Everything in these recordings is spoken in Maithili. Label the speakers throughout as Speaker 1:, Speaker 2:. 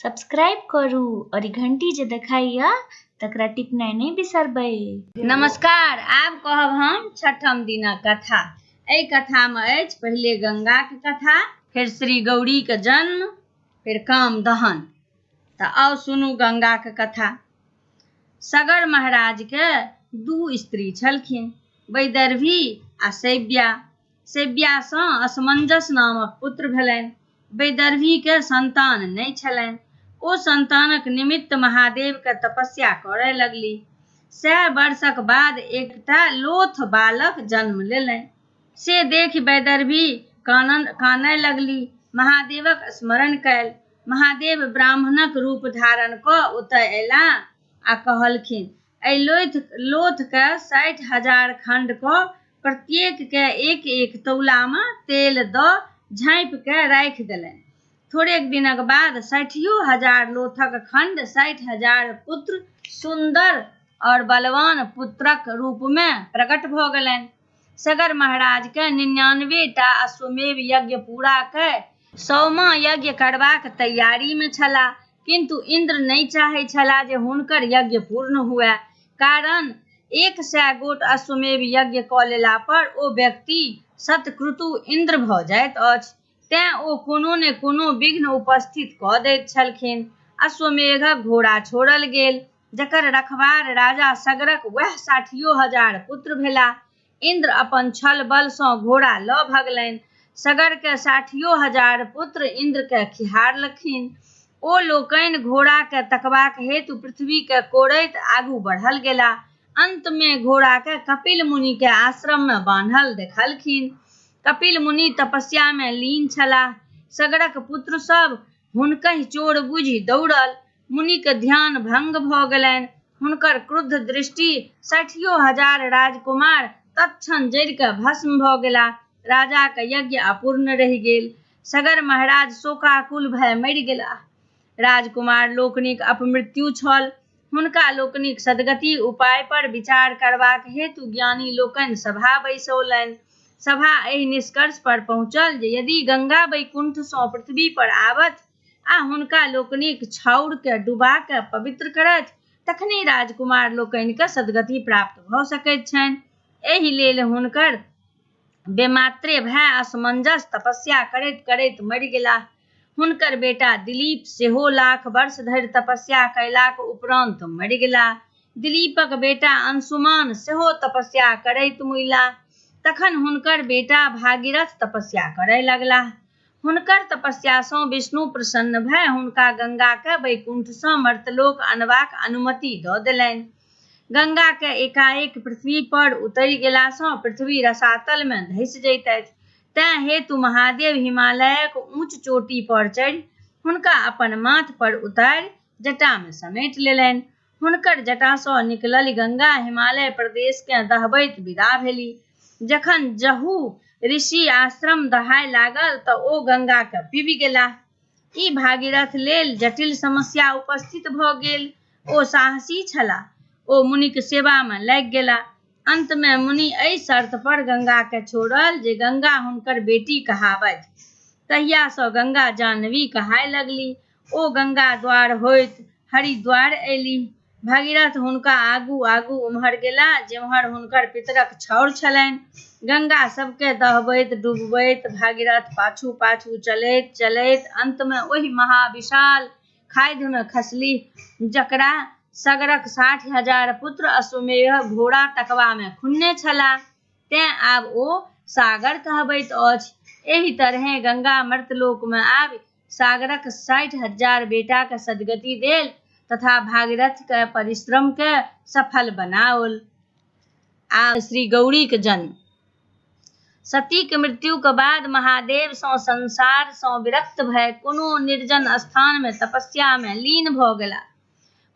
Speaker 1: सब्सक्राइब करू और ई घंटी जे देखाइया तकरा टिपनाइ नहि बिसरबै।
Speaker 2: नमस्कार, आब कहब हम छठम दिनक कथा। एहि कथामे अछि पहिले गंगाक कथा, फेर श्री गौरीक जन्म, फेर काम दहन। तऽ आउ सुनू गंगाक कथा। सगर महाराजके दू स्त्री छलखिन, वैदर्भी आ शैव्या। शैव्यासँ असमंजस नामक पुत्र भेलनि। वैदर्भीकेँ सन्तान नहि छलनि। ओ सन्तानक निमित्त महादेवकेँ तपस्या करय लगलीह। 100 वर्षक बाद एकटा लोथ बालक जन्म लेलनि। से देखि वैदर्भी कानय लगलीह। महादेवक स्मरण कयल। महादेव ब्राह्मणक रूप धारण कऽ ओतय अयलाह आ कहलखिन, एहि लोथकेँ 60,000 खण्ड कऽ प्रत्येककेँ एक-एक तौलामे तेल दऽ झाँपि कऽ राखि देलनि। थोड़ेक दिनक बाद 60,000 लोथक खण्ड 60,000 पुत्र सुन्दर आओर बलवान पुत्रक रूपमे प्रकट भऽ गेलनि। सगर महाराजकेँ 99 टा अश्वमेध यज्ञ पूरा कय 100वां यज्ञ करबाक तैयारीमे छलाह, किन्तु इन्द्र नहि चाहैत छलाह जे हुनकर यज्ञ पूर्ण हुअए, कारण 100 गोट अश्वमेध यज्ञ कऽ लेला पर ओ व्यक्ति शतक्रतु इन्द्र भऽ जाइत अछि। तेँ ओ कोनो ने कोनो विघ्न उपस्थित कऽ दैत छलखिन। अश्वमेघक घोड़ा छोड़ल गेल, जकर रखबार राजा सगरक वैह 60,000 पुत्र भेलाह। इन्द्र अपन छल बलसँ घोड़ा लऽ भगलनि। सगरकेँ 60,000 पुत्र इन्द्रकेँ खिहारलखिन। ओ लोकनि घोड़ाकेँ तकबाक हेतु पृथ्वीकेँ कोड़ैत आगू बढ़ल गेलाह। अन्तमे घोड़ाकेँ कपिल मुनिकेँ आश्रममे बान्हल देखलखिन। कपिल मुनि तपस्यामे लीन छलाह। सगरक पुत्र सभ हुनकहि चोर बुझि दौड़ल। मुनिक ध्यान भंग भऽ गेलनि। हुनकर क्रुद्ध दृष्टि 60,000 राजकुमार तत्क्षण जरि कऽ भस्म भऽ गेलाह। राजाक यज्ञ अपूर्ण रहि गेल। सगर महाराज शोकाकुल भए मरि गेलाह। राजकुमार लोकनिक अपमृत्यु छल। हुनका लोकनिक सद्गति उपाय पर विचार करबाक हेतु ज्ञानी लोकनि सभा बैसौलनि। सभा एहि निष्कर्ष पर पहुँचल जे यदि गंगा वैकुण्ठसँ पृथ्वी पर आबथि आ हुनका लोकनिक छाउरकेँ डुबा कऽ पवित्र करथि, तखने राजकुमार लोकनिकेँ सद्गति प्राप्त भऽ सकैत छनि। एहि लेल हुनकर बेमात्रे भाय असमंजस तपस्या करैत-करैत मरि गेलाह। हुनकर बेटा दिलीप सेहो लाख वर्ष धरि तपस्या कयलाक उपरान्त मरि गेलाह। दिलीपक बेटा अंशुमान सेहो तपस्या करैत मुइलाह। तखन हुनकर बेटा भागीरथ तपस्या करय लगलाह। हुनकर तपस्यासँ विष्णु प्रसन्न भए हुनका गंगाकेँ वैकुण्ठसँ मर्त्यलोक अनबाक अनुमति दऽ देलनि। गंगाकेँ एकाएक पृथ्वी पर उतरि गेलासँ पृथ्वी रसातलमे धसि जइतथि। तेँ हेतु महादेव हिमालयक ऊँच चोटी पर चढ़ि हुनका अपन माथ पर उतारि जटामे समेटि लेलनि। हुनकर जटासँ निकललि गंगा हिमालय प्रदेशकेँ दहबैत विदा भेली। जखन जहू ऋषि आश्रम दहाय लागल तऽ ओ गंगाकेँ पीबि गेलाह। ई भागीरथ लेल जटिल समस्या उपस्थित भऽ गेल। ओ साहसी छलाह। ओ मुनिक सेवामे लागि गेलाह। अन्तमे मुनि एहि शर्त पर गंगाकेँ छोड़ल जे गंगा हुनकर बेटी कहाबथि। तहियासँ गंगा जाह्नवी कहाय लगली। ओ गंगा द्वार होइत हरिद्वार अयलीह। भगीरथ हुनका आगू-आगू ओम्हर गेलाह जेम्हर हुनकर पितरक छाउर छलनि। गंगा सभकेँ दहबैत, डुबबैत, भागीरथ पाछू-पाछू चलैत-चलैत अन्तमे ओहि महाविशाल खाधिमे खसलीह जकरा सगरक 60,000 पुत्र अश्वमेघक घोड़ा तकबामे खुनने छलाह। तेँ आब ओ सागर कहबैत अछि। एहि तरहेँ गंगा मर्त्यलोकमे आबि सागरक 60,000 बेटाकेँ सद्गति देल तथा भागीरथक परिश्रमकेँ सफल बनाओल। आब श्री गौरीक जन्म। सतीक मृत्युक बाद महादेवसँ संसारसँ विरक्त भए कोनो निर्जन स्थानमे तपस्यामे लीन भऽ गेलाह।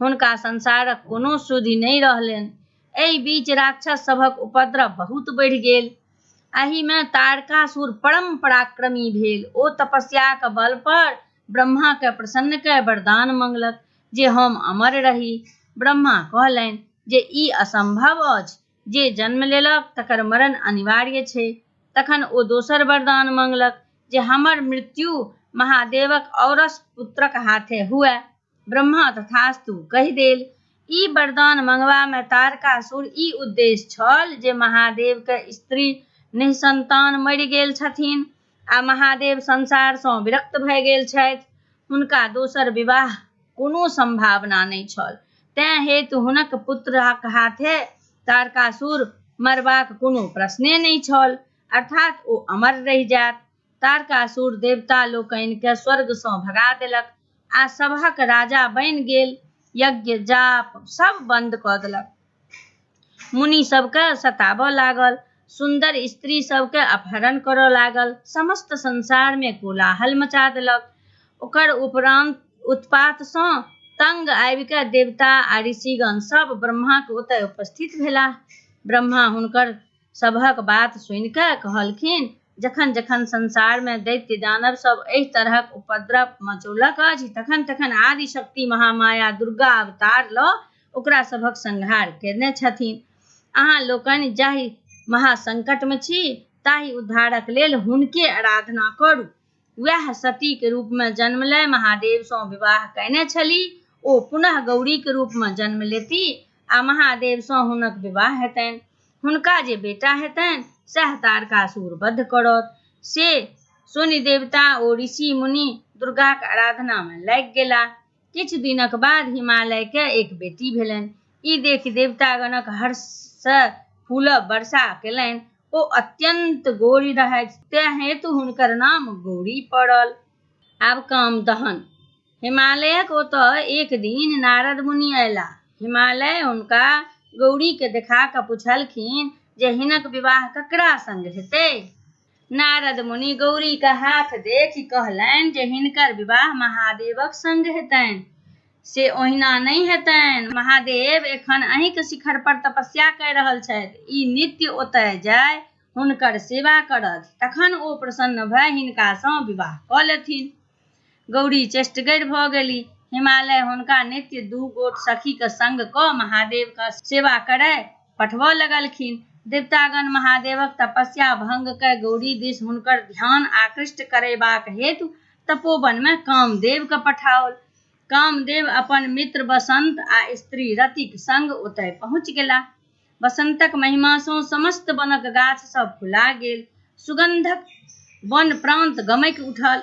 Speaker 2: हुनका संसारक कोनो सुधि नहि रहलनि। एहि बीच राक्षस सभक उपद्रव बहुत बढ़ि गेल। एहिमे तारकासुर परम पराक्रमी भेल। ओ तपस्याक बल पर ब्रह्माकेँ प्रसन्न कय वरदान मंगलक जे हम अमर रही। ब्रह्मा कहलनि जे ई असंभव अछि। जे जन्म लेलक तकर मरण अनिवार्य छै। तखन ओ दोसर वरदान मंगलक जे हमर मृत्यु महादेवक औरस पुत्रक हाथे हुए। ब्रह्मा तथास्तु कहि देल। ई वरदान मंगबामे तारकासुर ई उद्देश्य छल जे महादेवके स्त्री निःसंतान मरि गेल छथिन आ महादेव संसारसँ विरक्त भए गेल छथि। हुनका दोसर विवाह कोनो सम्भावना नहि छल, तेँ हेतु हुनक पुत्रक हाथे तारकासुर मरबाक कोनो प्रश्ने नहि छल, अर्थात ओ अमर रहि जायत। तारकासुर देवता लोकनिकेँ स्वर्गसँ भगा देलक आ सबहक राजा बनि गेल। यज्ञ जाप सब बन्द कऽ देलक। मुनि सबकेँ सताबऽ लागल। सुन्दर स्त्री सबकेँ अपहरण करऽ लागल। समस्त संसारमे कोलाहल मचा देलक। ओकर उपरान्त उत्पातसँ तंग आबि कऽ देवता आ ऋषिगण सब ब्रह्माक ओतय उपस्थित भेलाह। ब्रह्मा हुनकर सबहक बात सुनि कऽ कहलखिन, जखन-जखन संसारमे दैत्य दानव सब एहि तरहक उपद्रव मचौलक अछि तखन-तखन आदिशक्ति महामाया दुर्गा अवतार लऽ ओकरा सभक संहार कयने छथिन। अहाँ लोकनि जाहि महासंकटमे छी ताहि उद्धारक लेल हुनके आराधना करू। वएह सतीक रूपमे जन्म लय महादेवसँ विवाह कयने छलीह। ओ पुनः गौरीक रूपमे जन्म लेती आ महादेवसँ हुनक विवाह हेतनि। हुनका जे बेटा हेतनि सएह तारकासुर वध करत। से सुनि देवता ओ ऋषि-मुनि दुर्गाक आराधनामे लागि गेलाह। किछु दिनक बाद हिमालयकेँ एक बेटी भेलनि। ई देखि देवतागणक हर्षसँ फूलक वर्षा केलनि। ओ अत्यन्त गोरि रहथि, तेँ हेतु हुनकर नाम गौरी पड़ल। आब काम दहन। हिमालयक ओतय एक दिन नारद मुनि अयलाह। हिमालय हुनका गौरीकेँ देखा कऽ पुछलखिन जे हिनक विवाह ककरा संग हेतै? नारद मुनि गौरीक हाथ देखि कहलनि जे हिनकर विवाह महादेवक संग हेतनि। से ओहिना नहि हेतनि। महादेव एखन अहींक शिखर पर तपस्या कय रहल छथि। ई नित्य ओतय जाय हुनकर सेवा करथि। तखन ओ प्रसन्न भए हिनकासँ विवाह कऽ लेथिन। गौरी चेष्टगरि भऽ गेली। हिमालय हुनका नित्य दू गोट सखीक संग कऽ महादेवक सेवा करय पठबऽ लगलखिन। देवतागण महादेवक तपस्या भंग कय गौरी दिस हुनकर ध्यान आकृष्ट करयबाक हेतु तपोवनमे कामदेवकेँ पठाओल। कामदेव अपन मित्र बसंत आ स्त्री रतिक संग ओतय पहुँचि गेलाह। बसंतक महिमासँ समस्त वनक गाछ सभ फुला गेल। सुगंधक वन प्रांत गमकि उठल।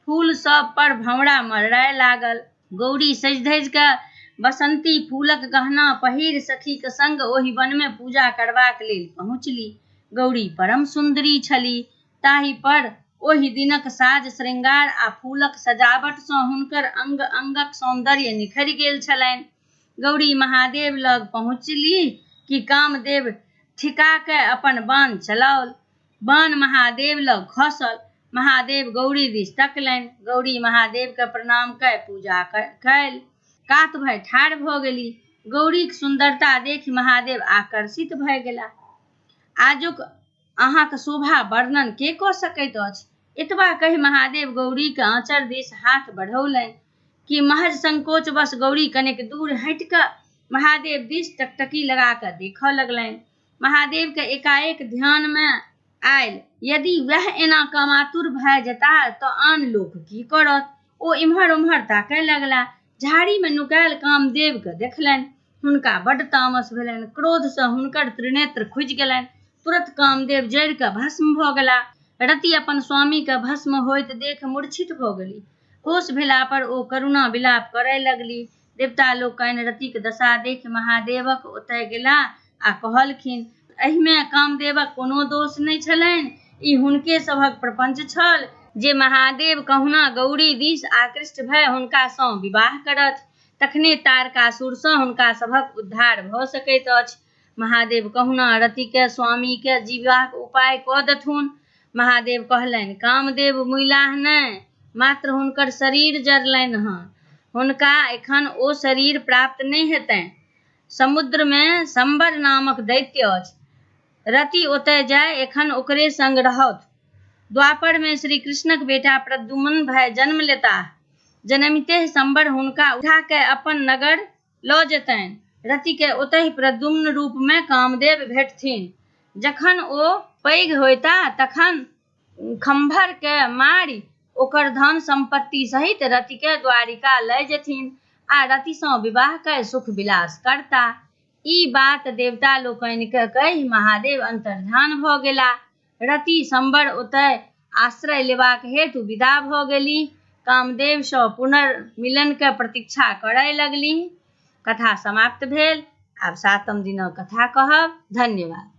Speaker 2: फूल सभ पर भँवरा मड़राय लागल। गौरी सजि-धजि कऽ बसंती फूलक गहना पहिरि सखीक संग ओहि वनमे पूजा करबाक लेल पहुँचली। गौरी परम सुन्दरी छलीह। ताहि पर ओहि दिनक साज-श्रृंगार आ फूलक सजावटसँ हुनकर अंग-अंगक सौन्दर्य निखरि गेल छलनि। गौरी महादेव लग पहुँचलीह कि कामदेव ठिका कए अपन बाण चलाओल। बाण महादेव लग खसल। महादेव गौरी दिस तकलनि। गौरी महादेवकेँ प्रणाम कए पूजा कयल। कात भए ठाढ़ भऽ गेलीह। गौरीक सुन्दरता देखि महादेव आकर्षित भए गेलाह। आजुक अहाँक शोभा वर्णन के कऽ सकैत अछि? एतबा कहि महादेव गौरीक आँचर दिस हाथ बढ़ौलनि कि महज संकोचवश गौरी कनेक दूर हटि कऽ महादेव दिस टकटकी लगा कऽ देखऽ लगलनि। महादेवकेँ एकाएक ध्यानमे आयल, यदि वैह एना कामातुर भए जेताह तँ आन लोक की करत? ओ एम्हर-ओम्हर ताकय लगलाह। झाड़ीमे नुकायल कामदेवकेँ देखलनि। हुनका बड्ड तामस भेलनि। क्रोधसँ हुनकर त्रिनेत्र खुजि गेलनि। तुरत कामदेव जरि कऽ भस्म भऽ गेलाह। रति अपन स्वामीकेँ भस्म होइत देखि मूर्छित भऽ गेलीह। होश भेलापर ओ करुणा विलाप करय लगलीह। देवता लोकनि रतिक दशा देखि महादेवक ओतय गेलाह आ कहलखिन, एहिमे कामदेवक कोनो दोष नहि छलनि। ई हुनके सभक प्रपंच छल जे महादेव कहुना गौरी दिस आकृष्ट भए हुनकासँ विवाह करथि। तखने तारकासुरसँ हुनका सभक उद्धार भऽ सकैत अछि। महादेव कहुना रतिकेँ स्वामीकेँ जीबाक उपाय कऽ देथुन। महादेव कहलनि, कामदेव मुइलाह नहि, मात्र हुनकर शरीर जरलनि हँ। हुनका एखन ओ शरीर प्राप्त नहि हेतनि। समुद्रमे सम्बर नामक दैत्य अछि। रति ओतय जाय एखन ओकरे संग रहथु। द्वापरमे श्रीकृष्णक बेटा प्रद्युम्न भए जन्म लेताह। जनमिते सम्बर हुनका उठा कए अपन नगर लऽ जेतनि। रतिकेँ ओतहि प्रद्युम्न रूपमे कामदेव भेटथिन। जखन ओ पैघ होयताह तखन खम्भरकेँ मारि ओकर धन सम्पत्ति सहित रतिके द्वारिका लय जेथिन आ रतिसँ विवाह कय सुख विलास करता। ई बात देवता लोकनिकेँ कहि महादेव अन्तर्धान भऽ गेला। रति सम्बर ओतय आश्रय लेबाक हेतु विदा भऽ गेलीह। कामदेवसँ पुनर्मिलनके प्रतीक्षा करय लगलीह। कथा समाप्त भेल। आब सातम दिनक कथा कहब। धन्यवाद।